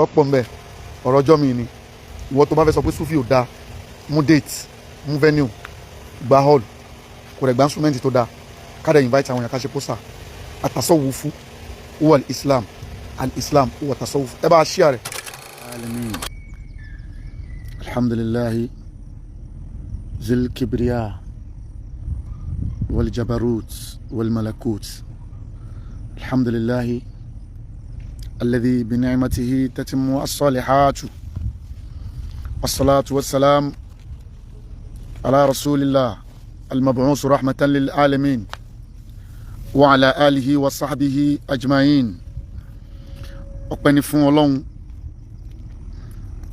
Ọ̀pọ̀ ń bẹ ọ̀rọ̀ ọjọ́ mi ni. Ìwọ tó bá fẹ́ sọ pé Sufi ò dáa, mú date, mú venue, gba hall, kò rẹ̀ gba instrument tó dáa, ká dẹ̀ invite àwọn èèyàn, ká ṣe poster. Àtasọ́wùfù huwa al-Islam, al-Islam huwa tasawuf. Ẹ bá a share rẹ̀. Alamin. Alhamdulillahi zil kibriya wal jabarut wal malakut. Alhamdulillahi alladhi bi ni'matihi tatimmu as-salihatu. Wassalatu wassalam ala rasulillah al-mab'us rahmatan lil alamin wa ala alihi wa sahbihi ajma'in. Ọpẹ́ ni fún Ọlọ́run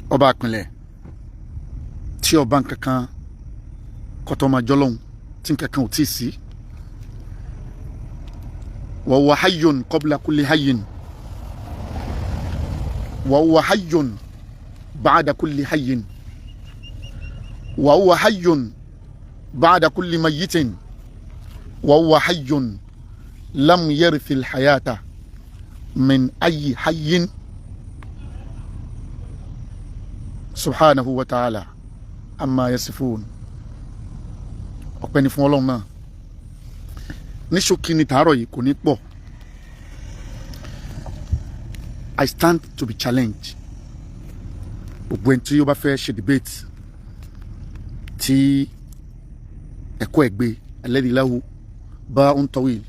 ọba àpìnlẹ̀ tí ọba nkankan kọtọ máa jọlọ́hún tí nkankan ò tíì sí. Wa huwa hayyun qabla kulli hayyin wa huwa hayyun ba'da kulli hayyin wa huwa hayyun ba'da kulli mayyitin wa huwa hayyun lam yarithil hayata min ayi hayyin subhanahu wa ta'ala amma yasifun. Ọpẹ́ ni fún Ọlọ́run náà. Ní ṣókí ni tàárọ̀ yìí, kò ní pọ̀. I stand to be challenged. Gbogbo ẹni tí ó bá fẹ́ ṣe debate tí ẹ̀kọ́ ẹ̀ gbé alladhi lahu ba'un tawil,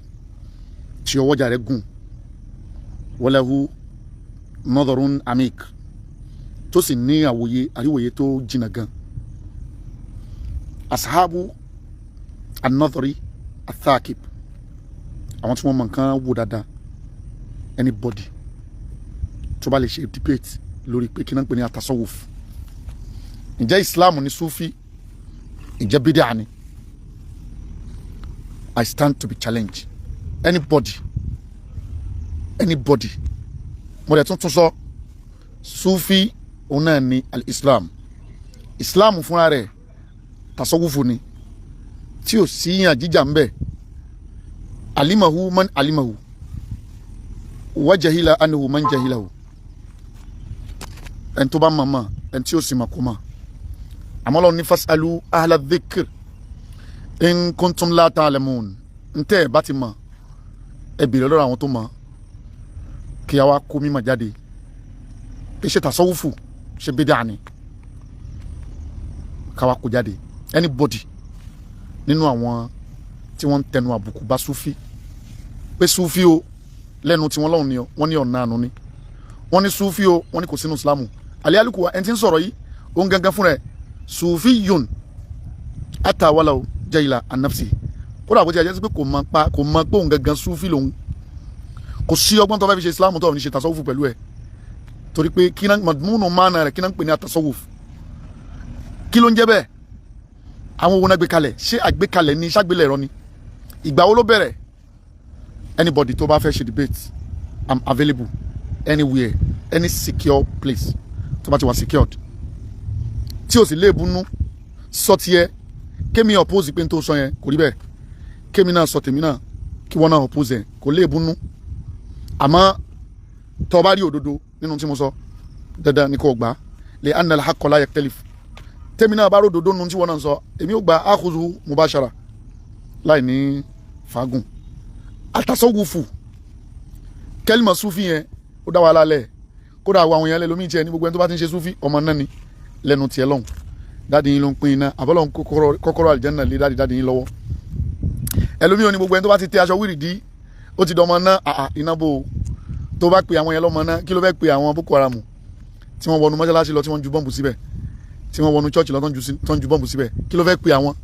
tí ọwọ́jà rẹ̀ gùn, walahu nadharun amik, tó sì ní àwòye àríwòye tó jìnnà gan, asahabu an-nadhari athakib, àwọn tí wọ́n mọ nǹkan wò dáadáa, anybody tó bá lè ṣe debate lórí pé kí náà ń pè ní atasawuf, ǹjẹ́ Islam ní Sufi, ǹjẹ́ bídíà ni, I stand to be challenged. Anybody, anybody. Mo dẹ̀ tún tún sọ, Sufi òun náà ni al-Islam. Islam fúnra rẹ̀ tasawufu ni, tí ò sí yàn jíjà ń bẹ̀. Alimahu man alimahu wa jahila anhu man jahilahu. Ẹni tó bá mọ̀ mọ̀, ẹni tí ó sì mọ̀ kó mọ̀. Àmọ́ Ọlọ́run ní fasalu ahla dhikr in kuntum la ta'lamun. Ntẹ́ ẹ̀ bá ti mọ̀, ẹ bèrè lọ́rọ̀ àwọn tó mọ̀, kí a wá kó mímọ̀ jáde pé ṣe tasawufu, ṣe bídà ni, ká wá kó jáde. Anybody nínú àwọn tí wọ́n ń tẹnu àbùkù bá Sufi pé Sufi o, lẹ́nu tí wọ́n lọ́hùn ni wọ́n ní ọ̀nà àánú ni, wọ́n ní Sufi o, wọ́n ní kò sínú Islamu. Alẹ́ alukú wa, ẹni tí ń sọ̀rọ̀ yìí, òun gangan fúnra ẹ̀ Sufi yun atawala o jayila anafsi. Kódà bó ti àjẹsí pé kò mọ pa, kò mọ pé òun gangan Sufi lòun. Kò sí ọgbọ́n tó fẹ́ fi ṣe Islamu tó ní ṣe tasawufu pẹ̀lú ẹ̀, torí pé kí náà madmúnù máa rẹ̀, kí náà ń pè ní atasawuf, kí ló ń jẹ́ bẹ́ẹ̀, àwọn owó náà gbé kalẹ̀, ṣé àgbékalẹ̀ ni, ṣàgbélẹ̀ ẹ̀rọ ni, ìgbà wo ló bẹ̀rẹ̀? Anybody tó bá fẹ́ ṣe debate, I'm available anywhere, any secure place tó bá ti wà secured, tí o sì léèbù nú. Sọ tiẹ̀, kémi oppose pé n tó sọ yẹn kò rí bẹ́ẹ̀, kémi náà sọ tèmi náà, kí wọ́n náà oppose ẹ̀, kò léèbù nú. Àmọ́ tó bá rí òdodo nínú tí mo sọ, dandan ni kò gbà. Lè anna al-haqqa la yaktalif. Tèmi náà bá rí òdodo nínú tí wọ́n náà sọ, èmi ò gba akhuzu mubashara láì ní fagùn. Àtasọ́wùfù kẹ́lìmọ̀ Sufi yẹn, ó dá wa lálẹ́. Kódà àwọn èèyàn lẹ́lómi tiẹ̀ ní gbogbo ẹni tó bá ti ń ṣe Sufi, ọmọ náà ni lẹ́nu tiẹ̀ lọ́hùn. Daddy yín ló ń pín iná, àbọ̀lọ́ kọ́kọ́rọ́ àlìjánnà lé daddy yín lọ́wọ́. Ẹlòmíì ò ní gbogbo ẹni tó bá ti tẹ aṣọ wírìdí, ó ti dọmọ náà. Àà, iná bò ó. Tó bá pe àwọn yẹn lọ́mọ náà, kí ló fẹ́ pe àwọn Boko Haram tí wọ́n wọnú mọ́ṣáláṣí lọ, tí wọ́n ju bọ́ǹbù síbẹ̀, tí wọ́n wọnú church lọ, tó ń ju bọ́ǹbù síbẹ̀? Kí ló fẹ́ pe àwọn?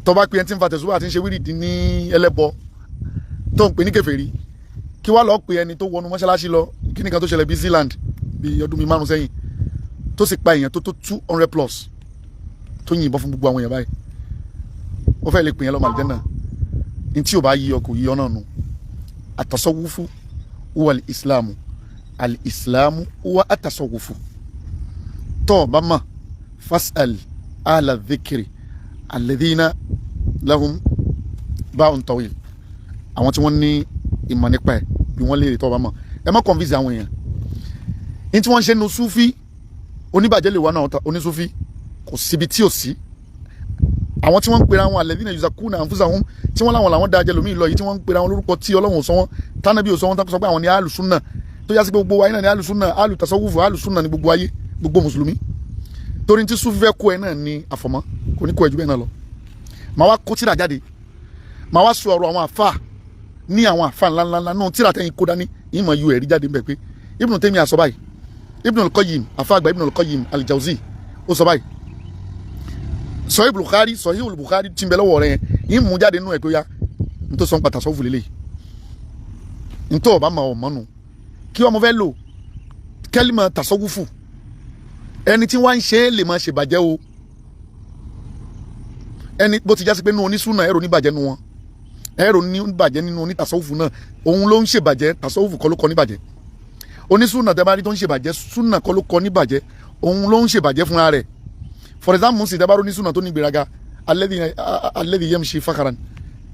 Tó bá pe ẹni tí ń fa tẹ̀síwá àti ń ṣe wírìdí ní ẹlẹ́bọ, tó ń pè ní kèfèrí, kí wá lọ́ọ́ pe ẹni tó wọnú mọ́ṣáláṣí lọ? Kí nìkan tó ṣẹlẹ̀ bí Zealand bí ọdún bíi 5 sẹ́yìn, tó sì pa èèyàn tó tó 200 plus, tó yìnbọn fún gbogbo àwọn èèyàn báyìí, ó fẹ́ lè pè yẹn lọ́mọ àlùjánnà? Ní tí ò bá yí ọ, kò yí ọ náà nù. Àtasọ́wúfú huwa al-islamu, al-islamu huwa àtasọ́wúfú. Tó o bá mọ̀, fas'al ahla dhikri alladhina lahum ba'un tawil, àwọn tí wọ́n ní ìmọ̀ nípa ẹ̀ bí wọ́n léèrè. Tó o bá mọ̀, ẹ má convince àwọn èèyàn. Ní tí wọ́n ń ṣe nu Súfì, oníbàjẹ́ lè wà náà, onísúfì kò síbi tí ò sí. Àwọn tí wọ́n ń pera wọn alladhina yuzakkuna anfusahum, tí wọ́n láwọn làwọn dájẹ́ lómi lọ yìí, tí wọ́n ń pera wọn lórúkọ tí Ọlọ́run ò sọ wọn, tánàbí ò sọ wọn, sọ pé àwọn ní alùsùnà, tó yá sí pé gbogbo wa náà ní alùsùnà, alùtasawufu, alùsùnà ní gbogbo ayé, gbogbo mùsùlùmí. Torí tí Súfì fẹ́ kó ẹ náà ní àfọ̀mọ́, kò ní kó ẹ jù bẹ́ẹ̀ náà lọ. Màá wá kó tíra jáde, màá wá sọ ọ̀rọ̀ àwọn àfà ní àwọn àfà ńláńlá náà. Tíra tẹ́yìn kó dání, ìmọ̀ yóò ẹ̀rí jáde ńbẹ̀ pé Ibn Taymiyyah sọ báyìí, Ibn al-Qayyim, àfà àgbà Ibn al-Qayyim al-Jawzi, ó sọ báyìí, Sahih Bukhari, Sahih Bukhari tí ń bẹ lọ́wọ́ rẹ̀ yẹn, yín mú jáde nínú ẹ̀ pé ó yá, n tó sọ ń pàtàkì sọ́fù lélẹ̀, n tó ọba máa ọ̀ mọ́nu kí ọmọ fẹ́ lò kẹ́límà tasawufu. Ẹni tí wọ́n ń ṣe é lè máa ṣèbàjẹ́ o. Ẹni bó ti jásí pé nínú onísùnà, ẹ̀rọ oníbàjẹ́ nu wọn, ẹ̀rọ oníbàjẹ́ nínú onítàsọ́wùfù náà, òun ló ń ṣèbàjẹ́, tasawufu kọ́ ló kọ́ níbàjẹ́. Onísùnà tẹ́ bá rí tó ń ṣèbàjẹ́, súnà kọ́ ló kọ́ níbàjẹ́, òun ló ń ṣèbàjẹ́ fúnra rẹ̀. For example, sì tẹ́ bá rí onísùnà tó ní ìgbéraga, alladhi yamshi fakharan,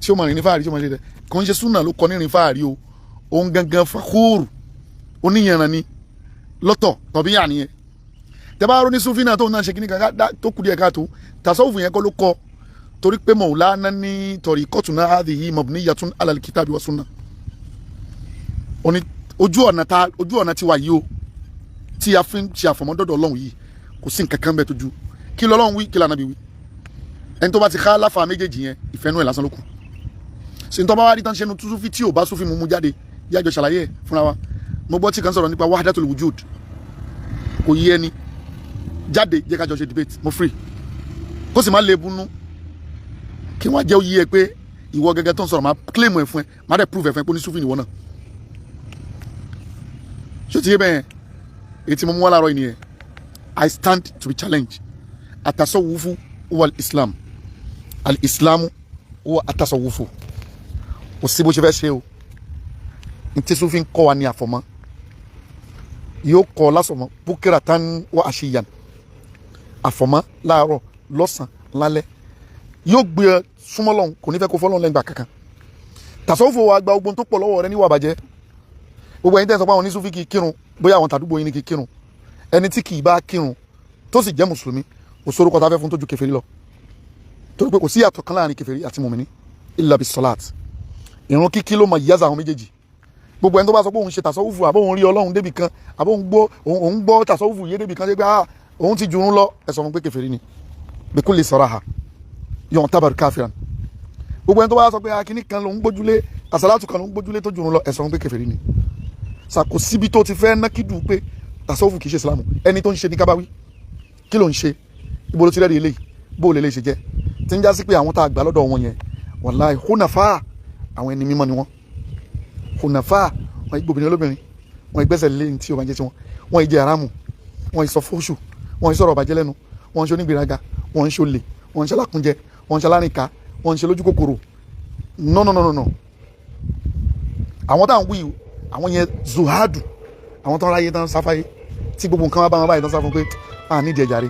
tí ó máa rìn ní fáàrí, tí ó máa ṣe tẹ, kò ń ṣe súnà ló kọ́ ní rìn fáàrí o. Òun gangan fakhur, oníyànràn ni lọ́tọ̀ tọ̀bí yà nìyẹn. Tẹ́ bá rí onísùnfì náà tó ń náà ṣe kíní kan tó kù díẹ̀ káàtó, tasawufu yẹn kọ́ ló kọ́, torí pé Maulana ní tariqatuna hadhihi mabniyatun ala al-kitabi wa sunnah. Oní ojú ọ̀nà ta, ojú ọ̀nà tiwa yìí o, tí a fi ń ṣe àfọ̀mọ́dọ́dọ̀ Ọlọ́run yìí, kò sí nǹkan kan bẹ́ẹ̀ tó ju kí lọ́lọ́run wí, kí lànà bí wí. Ẹni tó bá ti ká láfa méjèèjì yẹn, ìfẹ́nú ẹ̀ lásán ló kù. Ṣe ní tó bá wá rí tán ṣe nu túnṣúfì tí ò bá súnfì mú jáde, yájọ ṣàlàyé ẹ̀ fúnra wa. Mo gbọ́ tí kan sọ̀rọ̀ nípa wahdatul wujud, kò yé ẹni jáde, jẹ́ ká jọ ṣe debate, mo free, kó sì má lè bunú kí wọ́n jẹ́ oyè ẹ pé ìwọ gẹ́gẹ́ tó ń sọ̀rọ̀, máa claim ẹ̀ fún ẹ, máa dẹ̀ prove ẹ̀ fún ẹ pé ní súnfì nìwọ náà. Ṣé o ti yé bẹ́ẹ̀? Èyí tí mo mú wá láàárọ̀ yìí nìyẹn. I stand to be challenged. Atasawufu huwa al-Islam, al-Islamu huwa atasawufu. Kò sí bó ṣe fẹ́ ṣe o. N tí Sufi ń kọ́ wa ní àfọ̀mọ́, yóò kọ́ lásọ̀mọ́ bukratan wa ashiyan, àfọ̀mọ́ láàárọ̀, lọ́sàn, lálẹ́, yóò gbé ẹ súnmọ́ lọ́hùn, kò ní fẹ́ kó fọ́lọ́hún lẹ́gbàá kankan. Tasawufu wa gba ogun tó pọ̀ lọ́wọ́ rẹ níwà bàjẹ́. Gbogbo ẹ̀yin tẹ́ sọ pé àwọn onísúfì kì í kírun, bóyá àwọn tàdúgbò yín ni kì í kírun, ẹni tí kì í bá kírun tó sì jẹ́ mùsùlùmí, kò sórúkọ tá a fẹ́ fún tó ju kèfèrí lọ, torí pé kò sí ìyàtọ̀ kan láàrin kèfèrí àti mùmíní illa bis salat. Ìrun kíkí ló mọ ìyáza àwọn méjèèjì. Gbogbo ẹni tó bá sọ pé òun ṣe tàsọ́wùfù, àbó òun rí Ọlọ́run débì kan, àbó òun gbọ́ tàsọ́wùfù yé débì kan, ṣe pé ah, òun ti jurun lọ, ẹ sọ fún pé kèfèrí ni, bikulli saraha yu'tabar kafiran. Gbogbo ẹni tó bá sọ pé akíní kan lòún gbójúlé, àsálàtù kan lòún gbójúlé tó jurun lọ, ẹ sọ fún pé kèfèrí ni. Sàkó síbi tó ti fẹ́ nákìdù pé tàsọ́wùfù kì í ṣe Ìsìlámù. Ẹni tó ń ṣe ní kábáwí, kí ló ń ṣe? Ibo ló ti rẹ́ẹ̀rí eléyìí? Bó lè lè ṣe jẹ́ tí ń já sí pé àwọn tá a gbà lọ́dọ̀ wọn yẹn, wàláì, hunafa, àwọn ẹni mímọ́ ni wọ́n. Hunafa, wọn ìgbòbìnrin olóbìnrin, wọn ìgbésẹ̀ lé ní tí o bá jẹ́ tiwọn, wọn ìjẹ haramu, wọn ìsọ fóṣù, wọn ìsọ̀rọ̀ ọ̀bàjẹ́ lẹ́nu, wọn ń ṣe onígbèraga, wọn ń ṣe olè, wọn ń ṣe alákúnjẹ, wọn ń ṣe alárìnká, wọn ń ṣe lójú kòkòrò. No, no, no, no, no. Àwọn táwọn wí, àwọn yẹn zuhadu, àwọn tó ń ráyé tán sáfáyé, tí gbogbo nǹkan wá bá wọn báyìí tán sá fún pé à nídìí ẹ̀jà rí,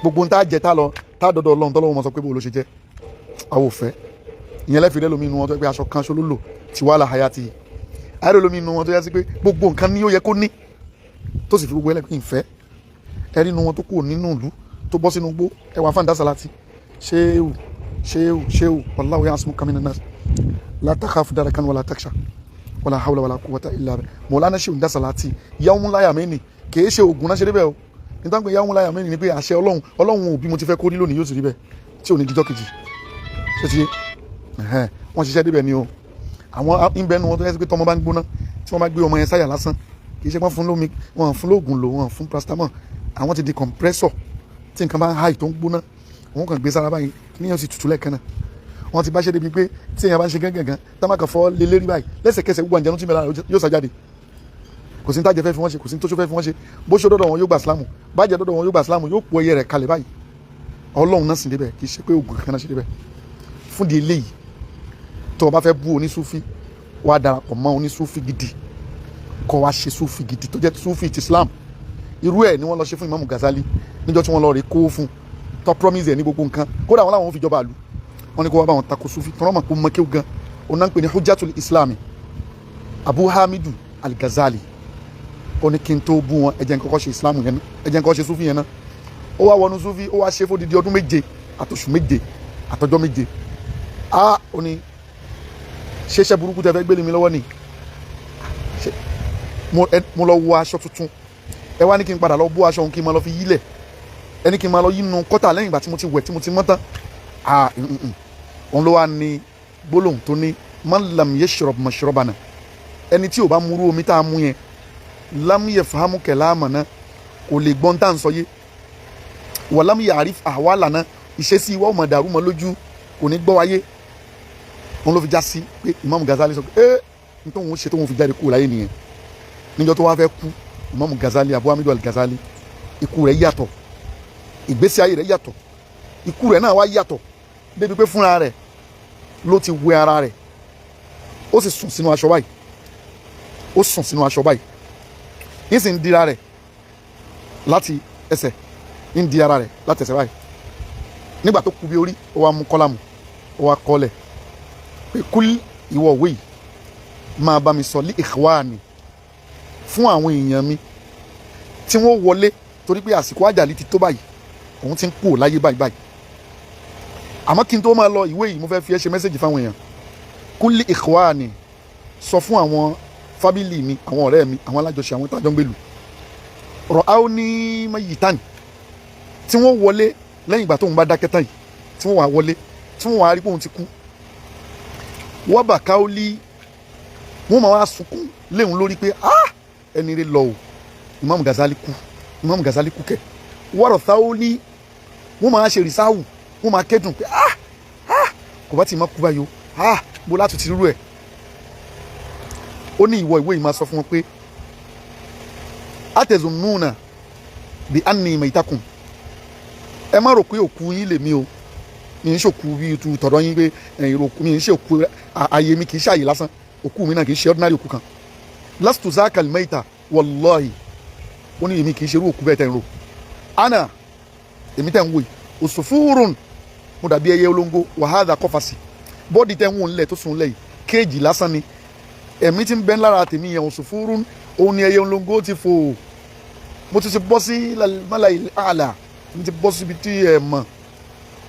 gbogbo ń tá jẹ, tá lọ, tá dọ̀dọ̀ Ọlọ́run tọ́lọ́wọ́ mọ̀ sọ pé bó ló ṣe jẹ́, àwọn ò fẹ́ ìyẹn. Lẹ́fìí rẹ́ lómi inú wọn tó yẹ pé aṣọ kan ṣo ló lò tí wàhálà hayati ayé lómi inú wọn tó yẹ sí pé gbogbo nǹkan ní ó yẹ kó ní, tó sì fi gbogbo ẹlẹ́pìn ìfẹ́ ẹ̀rí inú wọn tó kúrò nínú ìlú tó bọ́ sínú igbó, ẹwà fáńdà sàlátì, ṣéwù, ṣéwù, ṣéwù, wallahu ya'simuka minan nas, la takhafu darakan wala taksha, wala hawla wala quwwata illa billah. Mọ̀lánà ṣéwù ń sàlátì yawmun la yamini, kìí ṣe ògùn náà ṣe débẹ̀ o. Nítorí pé yawmun la yamini ni pé àṣẹ Ọlọ́run, Ọlọ́run ò bí mo ti fẹ́ kó rí lónìí, yóò sì rí bẹ́ẹ̀ tí ò ní dijọ́ kejì. Ṣé ti wọ́n ṣiṣẹ́ débẹ̀ ni o. Àwọn ìbẹ́nu wọn tó yẹ sí pé tọmọ bá ń gbóná, tí wọ́n bá gbé ọmọ yẹn sáyà lásán, kì í ṣe wọ́n fún lómi, wọ́n fún lóògùn lò, wọ́n fún paracetamol, àwọn ti di compressor. Tí nǹkan bá ń háì tó ń gbóná, wọ́n kàn gbé sára báyìí, níyàn sì tutù lẹ́ẹ̀kan náà. Wọ́n ti bá ṣe débi pé tí èèyàn bá ń ṣe gángan, tá má kàn fọ́ lé lérí báyìí, lẹ́sẹ̀kẹsẹ̀ gbogbo àǹjẹ̀nu tí mẹ́la yóò sá jáde. Kò sí ní tájẹ fẹ́ fi wọ́n ṣe, kò sí ní tóṣó fẹ́ fi wọ́n ṣe. Bó ṣe dọ́dọ̀ wọn, yóò gbà sílámù, bájẹ́ dọ́dọ̀ wọn, yóò gbà sílámù, yóò pọ̀ ẹyẹ rẹ̀ kalẹ̀ báyìí. Ọlọ́run náà sì débẹ̀, kì í ṣe pé oògùn kan náà ṣe débẹ̀. Fún di eléyìí, tó o bá fẹ́ bú onísúfí, wàá darapọ̀ mọ́ onísúfí gidi, kó wá ṣe súfí gidi tó jẹ́ súfí ti Islam. Irú ẹ̀ ni wọ́n lọ ṣe fún Imam Ghazali níjọ́ tí wọ́n lọ rí kó fún tó promise ẹ̀ ní gbogbo nǹkan. Kódà wọn làwọn fi jọba àlù wọn ni kó wá bá wọn tako súfí tọ́rọ́ mọ̀ kó mọ kéwù gan. Òun náà ń pè ní Hujjatul Islami, Abu Hamidu Al-Ghazali. Ó ní kí n tó bú wọn, ẹ jẹ́ n kọ́kọ́ ṣe Islam yẹn náà, ẹ jẹ́ n kọ́kọ́ ṣe Sufi yẹn náà. Ó wá wọnú Sufi, ó wá ṣe fódìdí ọdún 7 àtòṣù 7 àtọjọ́ 7. Á ó ní, ṣeṣẹ́ burúkú tẹ́ fẹ́ gbélé mi lọ́wọ́ ni? Mo lọ wọ aṣọ tuntun, ẹ wá ní kí n padà lọ bó aṣọ òun, kí n máa lọ fi yílẹ̀, ẹ ní kí n máa lọ yínú kọ́tà lẹ́yìn ìgbà tí mo ti wẹ̀, tí mo ti mọ́ tán. Ah, Òun ló wá ní gbólóhùn tó ní man lam yashrab mashrabana, ẹni tí ò bá múrú omi tá a mú yẹn, lam yafhamu kalamana, kò lè gbọ́n tá à ń sọ yé, wa lam ya'rif ahwalana, ìṣesí wa ò mọ̀ dàrú mọ́ lójú, kò ní gbọ́ wáyé. Òun ló fi já sí pé Imam Ghazali sọ pé ẹ n tóun ṣe tóun fi jáde kúrò láyé nìyẹn. Níjọ́ tó wá fẹ́ kú, Imam Ghazali, Abu Hamidu al-Ghazali, ikú rẹ̀ yàtọ̀, ìgbésí ayé rẹ̀ yàtọ̀, ikú rẹ̀ náà wá yàtọ̀, débi pé fúnra rẹ̀ ló ti wẹ ara rẹ̀, ó sì sùn sínú aṣọ báyìí. Ó sùn sínú aṣọ báyìí, ń sì ń dira rẹ̀ láti ẹsẹ̀, ń di ara rẹ̀ láti ẹsẹ̀ báyìí. Nígbà tó kú bí orí, ó wá mú kọ́lámù, ó wá kọ́lẹ̀ pé kúlí, ìwọ òwe yìí, máa bá mi sọ li ikhwani, fún àwọn èèyàn mi tí wọ́n wọlé, torí pé àsìkò àjàlí ti tó báyìí, òun ti ń kú láyé báyìí báyìí. Àmọ́ kí n tó máa lọ, ìwé yìí, mo fẹ́ fi ẹ́ ṣe message fáwọn èèyàn. Kúlí ikhwani, sọ fún àwọn family mi, àwọn ọ̀rẹ́ mi, àwọn alájọṣe, àwọn tájọ́ ń gbèlú, rọ̀ ní mayitan, tí wọ́n wọlé lẹ́yìn ìgbà tóun bá dákẹ́ tán yìí, tí wọ́n wà wọlé, tí wọ́n wà rí pé òun ti kú, wọ́n bà káólí, wọ́n máa wá sunkún léun lórí pé, ah, ẹni rẹ lọ o, Imam Ghazali kú, Imam Ghazali kú kẹ. Wọ́rọ̀ táólí, wọ́n máa ṣe rìsáwù, wọ́n máa kẹ́dùn pé, ah, ah, kò bá ti má kú báyìí o, ah, bó láti ti rú ẹ̀. Ó ní ìwọ ìwé yìí, máa sọ fún wọn pé atazunnuna bi anni maitakum, ẹ má rò pé òkú yín lèmi o. Mi ń ṣòkú bí tu tọ̀dọ̀ yín pé ẹ̀yin rò, mi ń ṣe òkú. Ààyè mi kì í ṣàyè lásán, òkú mi náà kì í ṣe ordinary òkú kan. Lastu zakal maita wallahi. Ó ní èmi kì í ṣerú òkú bẹ́ẹ̀ tẹ̀ ń rò. Ana, èmi tẹ̀ ń wò yìí, usufurun, mo dàbí ẹyẹ olóńgó. Wa hadha qafasi, body tẹ̀ ń wò ńlẹ̀ tó sùn lẹ̀ yìí, cage lásán ni. Ẹ̀mí tí ń bẹ́ lára tèmi yẹn, usufurun, òun ni ẹyẹ olóńgó ti fò. Mo ti bọ́ sí malai àlà, mo ti bọ́ síbi tí ẹ mọ̀.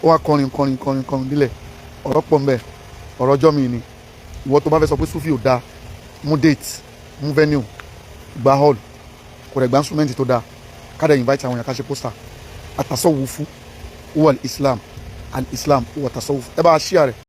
Ó wá kọrin, kọrin, kọrin, kọrin dílẹ̀. Ọ̀rọ̀ pọ̀ nbẹ, ọ̀rọ̀ ọjọ́ mi ni. Ìwọ tó bá fẹ́ sọ pé Sufi ò dáa, mú date, mú venue, gba hall, kò rẹ̀ gba instrument tó dáa, ká dẹ̀ invite àwọn èèyàn, ká ṣe poster. Àtasọ́wùfú huwa al-Islam, al-Islam huwa tasawuf. Ẹ bá a share rẹ̀.